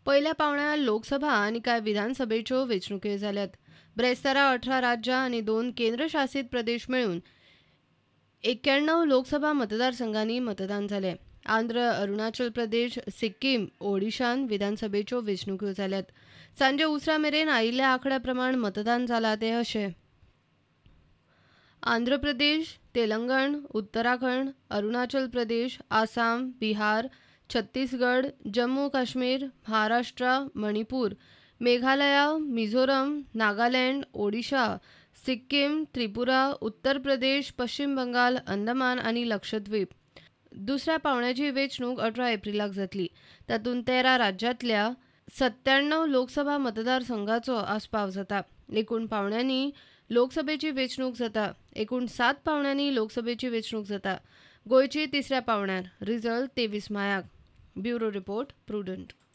पयल्या पावंड्यार लोकसभा आनी कांय विधानसभेच्यो वेंचणुक्यो जाल्यात. ब्रेस्तारा 18 राज्यां आनी 2 केंद्रशासीत प्रदेश मेळून 91 लोकसभा मतदारसंघांनी मतदान जालें. आंध्र, अरुणाचल प्रदेश, सिक्कीम, ओडिशान विधानसभेच्यो वेंचणुक्यो जाल्यात. सांजे उसरां मेरेन आयिल्ल्या आंकड्या प्रमाण मतदान जालां तें अशें: आंध्र प्रदेश, तेलंगण, उत्तराखंड, अरुणाचल प्रदेश, आसाम, बिहार, छत्तीसगड, जम्मू काश्मीर, महाराष्ट्र, मणिपूर, मेघालया, मिझोरम, नागालँड, ओडिशा, सिक्कीम, त्रिपुरा, उत्तर प्रदेश, पश्चिम बंगाल, अंदमान आनी लक्षद्वीप. दुसऱ्या पावंड्याची वेंचणूक 18 एप्रिलाक जातली. तातूंत 13 राज्यांतल्या 97 लोकसभा मतदारसंघाचो आस्पाव जाता. एकूण पावंड्यांनी लोकसभेची वेंचणूक जाता. एकूण 7 पावंड्यांनी लोकसभेची वेंचणूक जाता. गोंयची तिसऱ्या पावंड्यार. रिजल्ट 23 मायाक. Bureau report, Prudent.